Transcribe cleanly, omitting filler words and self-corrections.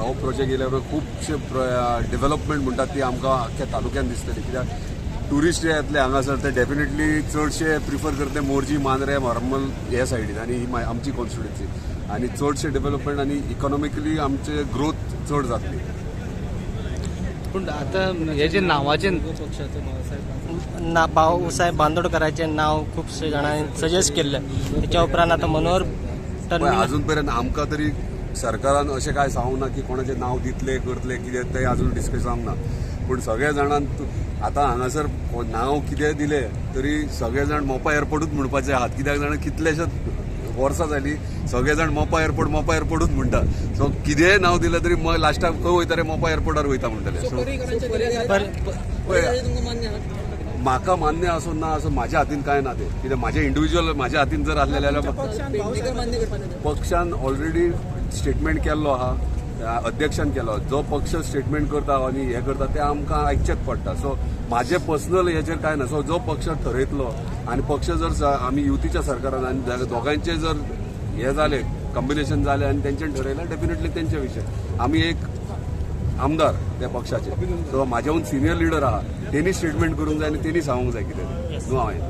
हो प्रोजेक्ट येयल्या उपरांत खुबशे डेव्हलपमेंट म्हणटात ती आमकां आख्ख्या तालुक्यान दिसतली. कित्याक ट्युरिस्ट जे येतले हांगासर ते डेफिनेटली चडशे प्रिफर करतले मोरजी, मांद्रे, हरमल हे सायडीन आनी ही आमची कॉन्स्टिट्युएन्सी आनी चडशे डेव्हलपमेंट आनी इकॉनॉमिकली आमचे ग्रोथ चड जातली. पूण आतां हे जे नांवाचे ना भाऊसाहेब बांदोडकराचें नांव खुबशे जाणांनी सजेस्ट केल्लें, तेच्या उपरांत आतां मनोहर टर्मिनल अजून पर्यंत आमकां तरी सरकारान अशें कांय सांगूंक ना की कोणाचें नांव दितले करतले कितें तें अजून डिस्कस जावंक ना. पूण सगळे जाणान आतां हांगासर नांव कितें दिलें तरी सगळे जाण मोपा एअरपोर्टूच म्हणपाचे आहात. कित्याक जाणा कितलेशेच वर्सां जालीं सगळे जाण मोपा एअरपोर्ट मोपा एअरपोर्टूच म्हणटा. सो कितेंय नांव दिलें तरी लास्टाक खंय वयता रे, मोपा एअरपोर्टार वयता म्हणटले. सो म्हाका मान्य आसूं ना आसूं म्हाज्या हातीन कांय ना तें, कित्याक म्हाजें इंडिविज्युअल म्हाज्या हातीन जर आसलें जाल्यार पक्षान ऑलरेडी स्टेटमेंट केल्लो आहा, अध्यक्षान केलो. जो पक्ष स्टेटमेंट करता आनी हें करता तें आमकां आयकचेंच पडटा. सो म्हाजें पर्सनल हेचेर कांय ना. सो जो पक्ष ठरयतलो आनी पक्ष जर आमी युतीच्या सरकारान आनी दोगांयचें जर हें जालें कॉम्बिनेशन जालें आनी तेंच्यान ठरयलें डेफिनेटली तेंचे विशय. आमी एक आमदार त्या पक्षाचे, सो म्हाज्याहून सिनियर लिडर आहा, तेणी स्टेटमेंट करूंक जाय आनी तेणी सांगूंक जाय कितें न्हू हांवें.